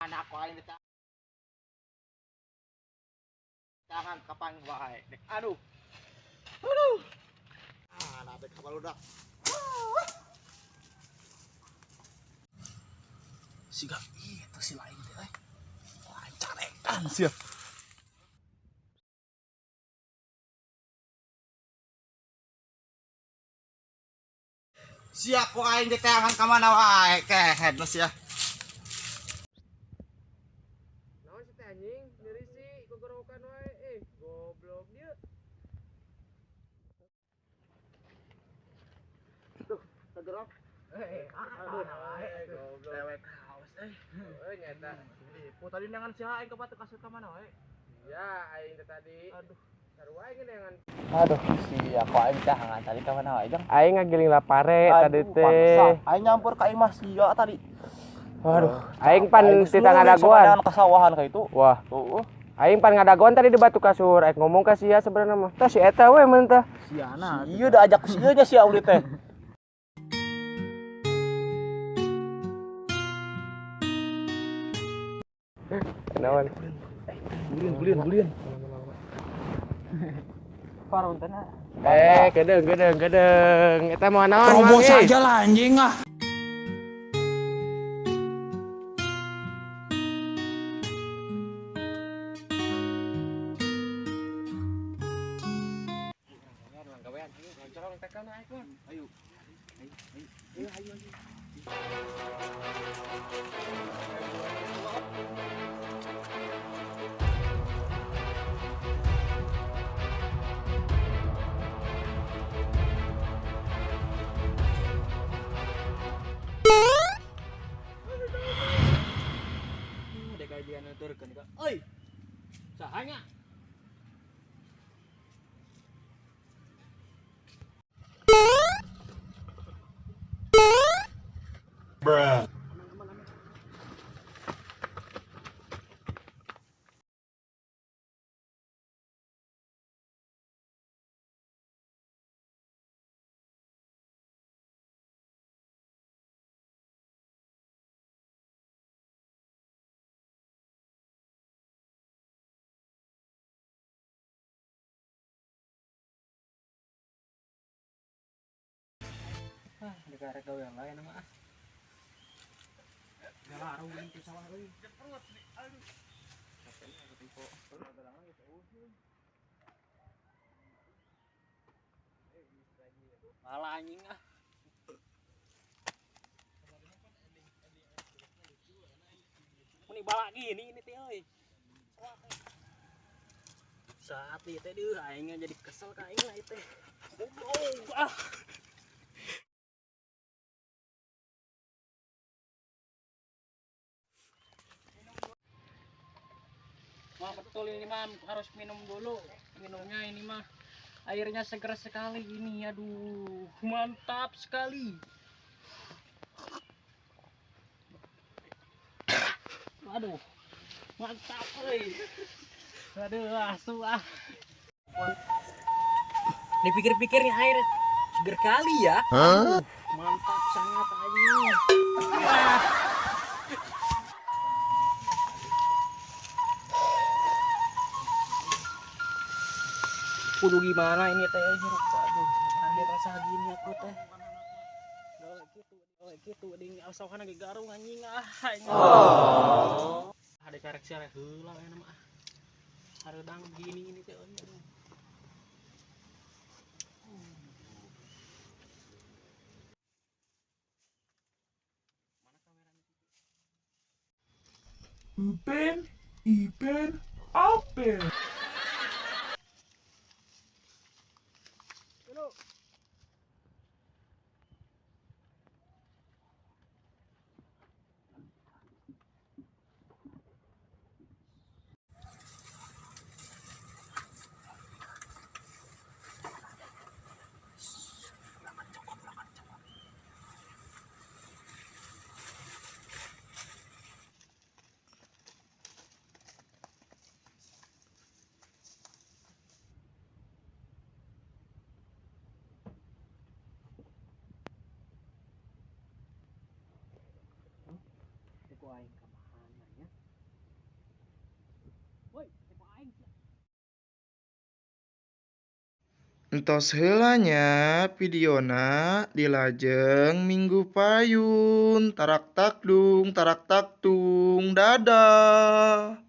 Anak ko aing tangan kapan wae. Dek aduh. Aduh. Ah, nabe ka baludak. Siga itu si lain teh euy. Lain carekan sia. Sia ku aing diteangan ka mana wae kehed nu sia. Naon sih teh anjing, nyeri sih gogorowokan wae. Eh, goblok dia. Tegerok. Eh, aduh, goblok. Dewek haus euy. Heuh nyata. Ku tadi neangan sia aing ka batu kasur ka mana wae. Ya, aing teh tadi. Aduh. Sarua aing neangan. Aduh, sia ku aing tahangan tadi ka mana wae jang. Aing ngagiling lapare tadi teh. Aing nyampur ka imah sia tadi. Aduh, aing pan ti ngadagoan. Kasawahan ka itu. Wah, Heeh. aing pan ngadagoan tadi di batu kasur. Aing ngomong ka sia sebenarnya mah. Tah si eta we mun tah. Siana. Iya udah ajak sia nya sia ulit teh. Naon? Bulin bulin bulin. Eh, gedeng gedeng gedeng. Eta mau naon? Terobos Mang, eh? aja lah anjing ah. Oi. Sahanya. Bruh. Ah, negara gawe yang lain mah. Galarung teh sawah euy. Malah anjing ah. Meni balak gini ini teh euy. Saat ieu teh deuh aing jadi kesel ka aing lah ieu teh. Goblok ah. Wah betul ini mah harus minum dulu. Minumnya ini mah airnya segar sekali ini. Aduh, mantap sekali. Aduh, mantap euy. Aduh, asu ah. Dipikir-pikir nih air seger kali ya. Aduh, mantap sangat anjing. Kudu gimana ini teh hirup, aduh, ada rasa gini aku teh. Gawe gitu, gawe gitu, ding asokan lagi garung anjing ah. Oh. Ada karek sia heula we mah. Hareudang gini ini teh euy. Aduh. Upin, Ipin, Apin. Entos heula nya videona, dilajeng minggu payun. Tarak takdung tarak taktung, dadah.